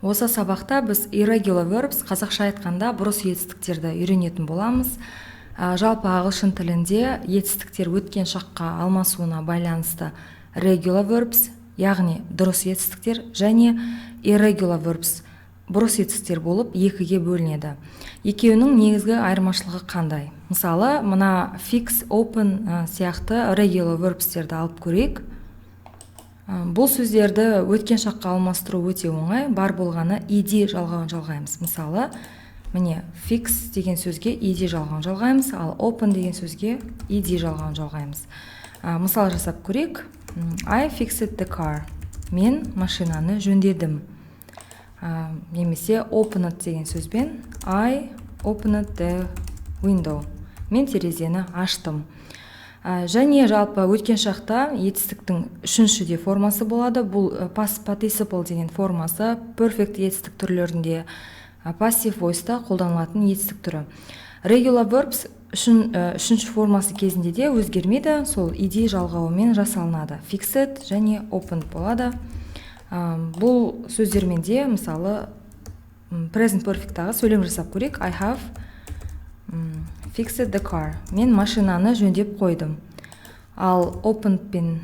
Осы сабақта біз irregular verbs, қазақша айтқанда бұрыс етістіктерді үйренетін боламыз. Жалпы ағылшын тілінде етістіктер өткен шаққа алмасуына байланысты regular verbs, яғни дұрыс етістіктер, және irregular verbs, бұрыс етістіктер болып екіге бөлінеді. Екеуінің негізгі айырмашылығы қандай? Мысалы, мына fix, open сияқты regular verbsтерді алып көрейік. Бұл сөздерді өткен шаққа алмастыру өте оңай, бар болғаны ed жалғауын жалғаймыз. Мысалы, міне, fix деген сөзге ed жалғауын жалғаймыз, ал open деген сөзге ed жалғауын жалғаймыз. Мысал жасап көрейік. I fixed the car. Мен машинаны жөндедім. Немесе opened деген сөзбен: I opened the window. Мен терезені аштым. Және жалпы өткен шақта етістіктің үшінші де формасы болады. Бұл past participle деген формасы, perfect етістік түрлерінде, passive voice-та қолданылатын етістік түрі. Regular verbs үшін үшінші формасы кезінде де өзгермейді, сол ed жалғауымен жасалынады. Fixed және opened болады. Бұл сөздермен де, мысалы, present perfect'тағы сөйлем жасап көрейік. I have fixed the car. Мен машинаны жөндеп қойдым. Ал opened пен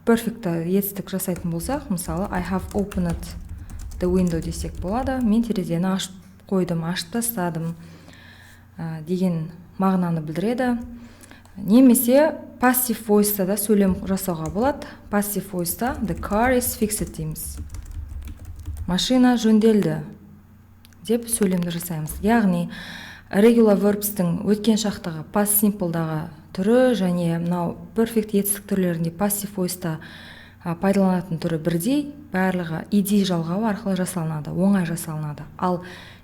perfect етістік жасайтын болсақ, мысалы, I have opened the window десек болады. Мен терезені ашып қойдым, ашып тастадым деген мағынаны білдіреді. Немесе passive voice-та да сөйлем жасауға болады. Passive voice-та the car is fixed дейміз. Машина жөнделді деп сөйлемді жасаймыз. Яғни regular verbs-тің өткен шақтағы past simple-дағы түрі және мынау perfect етістік түрлерінде passive voice-та пайдаланатын түрі бірдей, барлығы ed жалғауы арқылы жасалынады, оңай жасалынады. Ал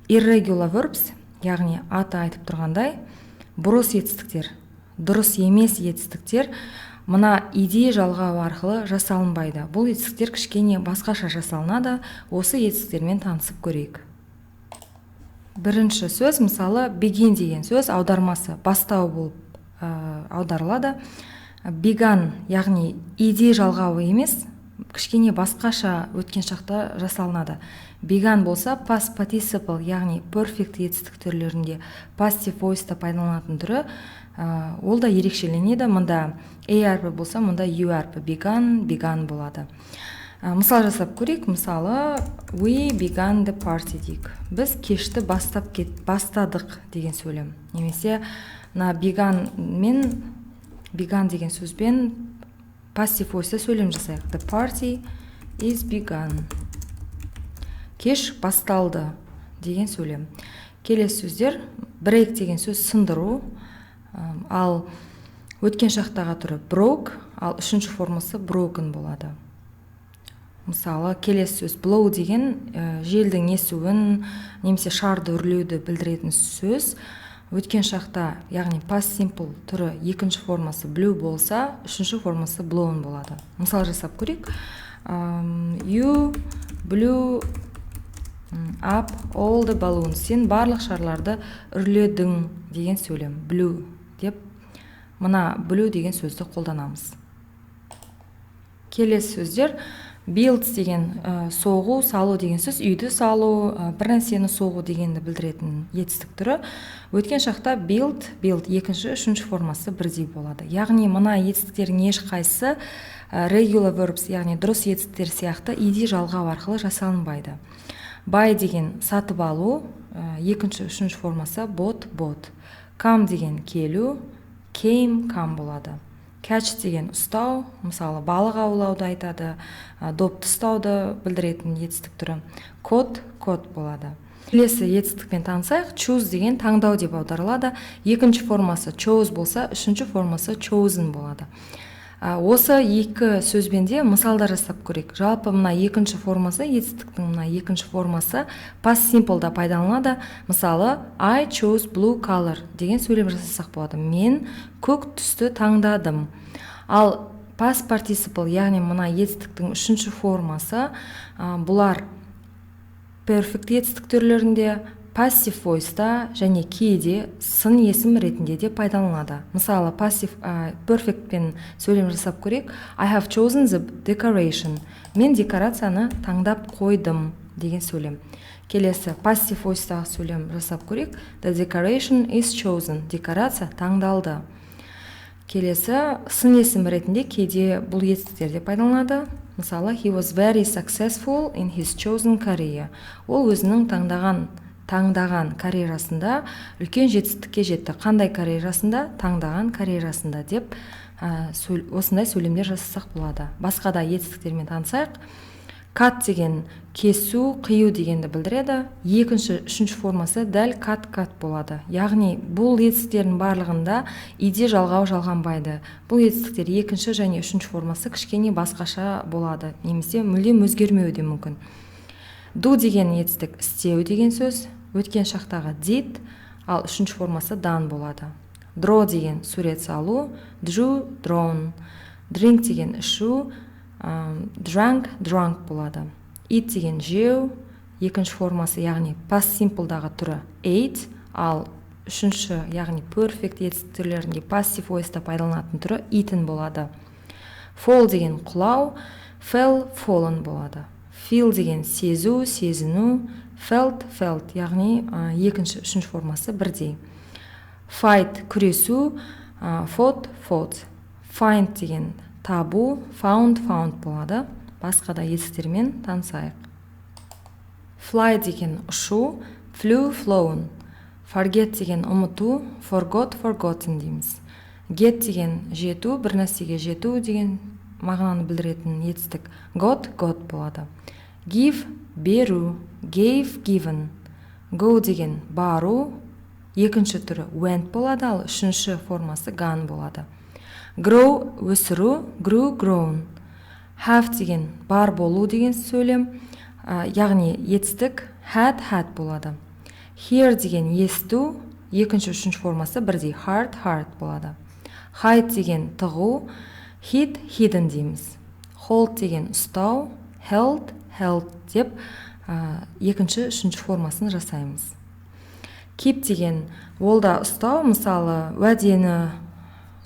irregular verbs, яғни аты айтып тұрғандай, бұрыс етістіктер, дұрыс емес етістіктер, мына ed жалғауы арқылы жасалынбайды. Бұл етістіктер кішкене басқаша жасалынады. Осы етістіктермен танысып көрейік. Бірінші сөз, мысалы, begin деген сөз, аудармасы бастау болып аударылады. Began, яғни ed жалғауы емес, кішкене басқаша өткен шақта жасалынады. Began болса, past participle, яғни perfect етістік түрлерінде passive voice-та пайдаланатын түрі, ол да ерекшеленеді. Мында a әрпі болса, мұнда u әрпі: begun, began болады. Мысал жасап көрейік. Мысалы, we began the party дейік, біз кешті бастап кет, бастадық деген сөйлем. Немесе мына began мен began деген сөзбен passive voice сөйлем жасайық: the party is begun, кеш басталды деген сөйлем. Келесі сөздер: break деген сөз сындыру, ал өткен шақтағы түрі broke, ал үшінші формасы broken болады. Мысалы, келесі сөз blow деген желдің есуін немесе шарды үрлеуді білдіретін сөз. Өткен шақта, яғни past simple түрі, екінші формасы blew болса, үшінші формасы blown болады. Мысал жасап көрейік. You blew up all the balloons. Сен барлық шарларды үрледің деген сөйлем. Blew деп, мына blew деген сөзді қолданамыз. Келесі сөздер: build деген соғу, салу деген сөз, үйді салу, бір нәрсені соғу дегенді білдіретін етістік түрі. Өткен шақта built, built, екінші, үшінші формасы бірдей болады. Яғни мына етістіктердің ешқайсысы regular verbs, яғни дұрыс етістіктер сияқты ed жалғау арқылы жасалынбайды. Buy деген сатып алу, екінші, үшінші формасы bought, bought. Come деген келу, came, come болады. Catch деген ұстау, мысалы, балық аулауды айтады, допты ұстауды білдіретін етістік түрі: caught, caught болады. Келесі етістікпен танысайық. Choose деген таңдау деп аударылады. Екінші формасы chose болса, үшінші формасы chosen болады. Осы екі сөзбен де мысалдар жасап көрейік. Жалпы мына екінші формасы, етістіктің мына екінші формасы past simple-да пайдаланады. Мысалы, I chose blue color деген сөйлем жасасақ болады: мен көк түсті таңдадым. Ал past participle, яғни мына етістіктің үшінші формасы, бұлар perfect етістік түрлерінде, passive voice-та және кейде сын есім ретінде де пайдаланылады. Мысалы, passive perfect-пен сөйлем жасап көрейік: I have chosen the decoration. Мен декорацияны таңдап қойдым деген сөйлем. Келесі passive voice-тағы сөйлем жасап көрейік. The decoration is chosen. Декорация таңдалды. Келесі сын есім ретінде кейде бұл етістіктерде пайдаланады. Мысалы, he was very successful in his chosen career. Ол өзінің таңдаған карьерасында үлкен жетістікке жетті. Қандай карьерасында? Таңдаған карьерасында деп осындай сөйлемдер жасасақ болады. Басқа да етістіктермен танысайық. Cut деген кесу, қию дегенді білдіреді. Екінші, үшінші формасы дәл cut, cut болады. Яғни бұл етістіктердің барлығында ed жалғау жалғанбайды. Бұл етістіктер екінші және үшінші формасы кішкене басқаша болады немесе мүлдем өзгермеуі де мүмкін. Do деген етістік істеу деген сөз. Өткен шақтағы did, ал үшінші формасы done болады. Draw деген сурет салу, drew, drawn. Drink деген ішу, drank, drunk болады. Eat деген жеу, екінші формасы, яғни past simple-дағы түрі ate, ал үшінші, яғни perfect етістік түрлерінде passive voice-та пайдаланатын түрі eaten болады. Fall деген құлау, fell, fallen болады. Feel деген сезу, сезіну, felt, felt, яғни екінші, үшінші формасы бірдей. Fight күресу, fought, fought. Find деген табу, found, found болады. Басқа да етістіктермен танысайық. Fly деген ұшу, flew, flown. Forget деген ұмыту, forgot, forgotten дейміз. Get деген жету, бір нәрсеге жету деген мағынаны білдіретін етістік. Got, got болады. Give беру, gave, given. Go деген бару, екінші түрі went болады, ал үшінші формасы gone болады. Grow өсіру, grew, grown. Have деген бар болу деген сөйлем, яғни етістік had, had болады. Hear деген есту, екінші, үшінші формасы бірдей heard, heard болады. Hide деген тығу, hid, hidden дейміз. Hold деген ұстау, held, held деп екінші, үшінші формасын жасаймыз. Keep деген ол да ұстау, мысалы, уәдені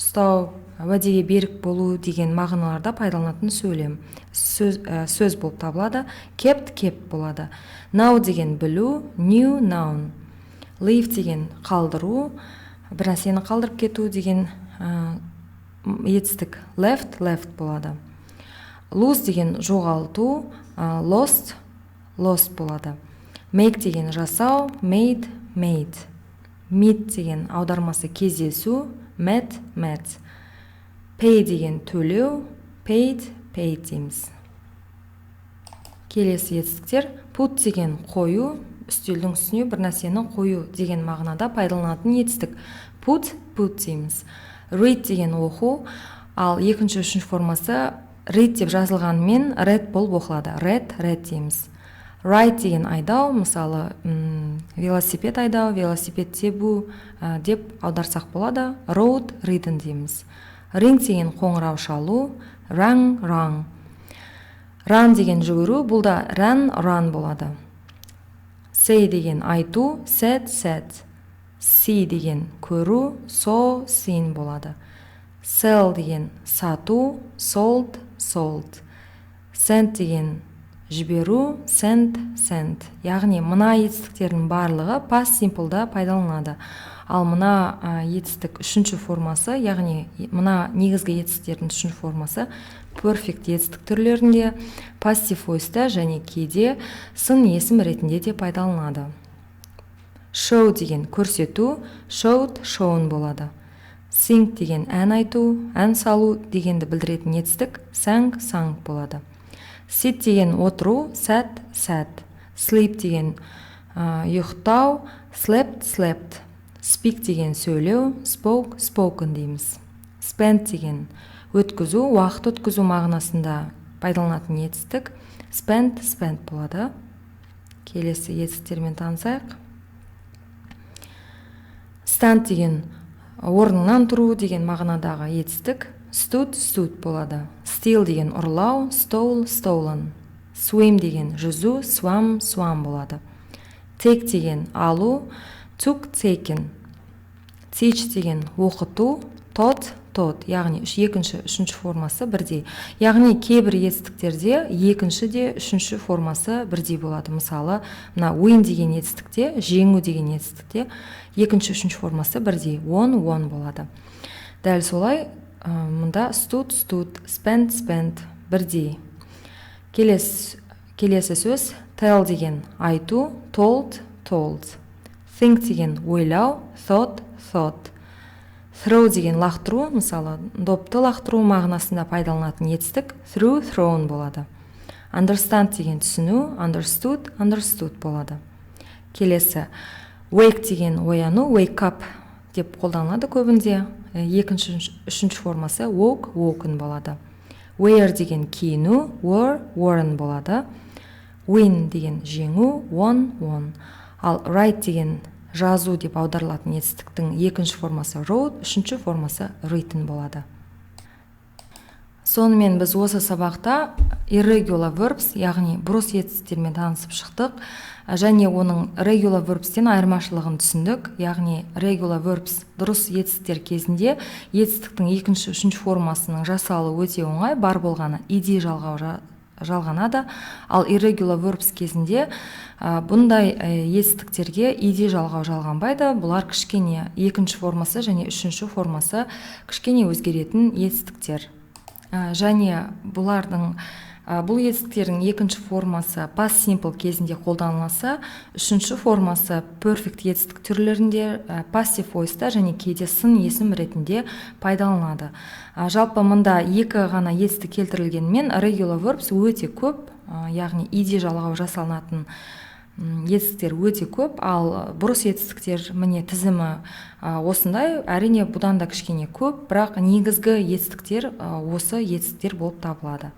ұстау, уәдеге берік болу деген мағыналарда пайдаланатын сөйлем, сөз болып табылады. Kept, kept болады. Know деген білу, knew, known. Leave деген қалдыру, бір нәрсені қалдырып кету деген етістік left, left болады. Lose деген жоғалту, lost, lost болады. Make деген жасау, made, made. Meet деген аудармасы кездесу, met, met. Pay деген төлеу, paid, paid дейміз. Келесі етістіктер. Put деген қою, үстелдің үстіне бір нәрсені қою деген мағынада пайдаланатын етістік. Put, put дейміз. Read деген оқу, ал екінші, үшінші формасы read деп жазылғанымен red болып оқылады. Read, read дейміз. Ride деген айдау, мысалы, велосипед айдау, велосипед тебу деп аударсақ болады. Rode, ridden дейміз. Ring деген қоңырау шалу, rang, rung. Run деген жүгіру, бұл да ran, run болады. Say деген айту, said, said. See деген көру, saw, seen болады. Sell деген сату, sold, sold. Send деген жіберу, sent, sent. Яғни мына етістіктердің барлығы past simple-да пайдаланады, ал мына етістік үшінші формасы, яғни мына негізгі етістіктердің үшінші формасы perfect етістік түрлерінде, passive voice-та және кейде сын есім ретінде де пайдаланады. Show деген көрсету, showed, shown болады. Sing деген ән айту, ән салу дегенді білдіретін етістік sang, sung болады. Sit деген отыру, sat, sat. Sleep деген ұйықтау, slept, slept. Speak деген сөйлеу, spoke, spoken дейміз. Spend деген өткізу, уақыт өткізу мағынасында пайдаланатын етістік spent, spent болады. Келесі етістіктермен танысайық. Stand деген орнынан тұру деген мағынадағы етістік stood, stood болады. Steal деген ұрлау, stole, stolen. Swim деген жүзу, swam, swum болады. Take деген алу, took, taken. Teach деген оқыту, taught, taught. taught. Яғни екінші, үшінші формасы бірдей. Яғни кейбір етістіктерде екінші де үшінші формасы бірдей болады. Мысалы, мына win деген етістікте, жеңу деген етістікте екінші, үшінші формасы бірдей, won, won болады. Дәл солай мұнда stood, stood, spend, spent бірдей. Келесі сөз tell деген айту, told, told. Think деген ойлау, thought, thought. Throw деген лақтыру, мысалы, допты лақтыру мағынасында пайдаланатын етістік threw, thrown болады. Understand деген түсіну, understood, understood болады. Келесі wake деген ояну, wake up деп қолданылады көбінде. Екінші, үшінші формасы woke, woken болады. Wear деген киіну, wore, worn болады. Win деген жеңу, won, won. Ал write деген жазу деп аударылатын етістіктің екінші формасы wrote, үшінші формасы written болады. Сонымен, біз осы сабақта irregular verbs, яғни бұрыс етістіктермен танысып шықтық және оның regular verbs-тен айырмашылығын түсіндік. Яғни regular verbs, дұрыс етістіктер кезінде етістіктің екінші, үшінші формасының жасалуы өте оңай, бар болғаны ed жалғау жалғанады. Ал irregular verbs кезінде бұндай етістіктерге ed жалғау жалғанбайды. Бұлар кішкене екінші формасы және үшінші формасы кішкене өзгеретін етістіктер. Және бұл етістіктердің екінші формасы past simple кезінде қолданылса, үшінші формасы perfect етістік түрлерінде, passive voice-та және кейде сын есім ретінде пайдаланылады. Жалпы мында екі ғана етістік келтірілгенімен, regular verbs өте көп, яғни ed жалғау жасалынатын етістіктер өте көп. Ал бұрыс етістіктер, міне, тізімі осындай. Әрине, бұдан да кішкене көп, бірақ негізгі етістіктер осы етістіктер болып табылады.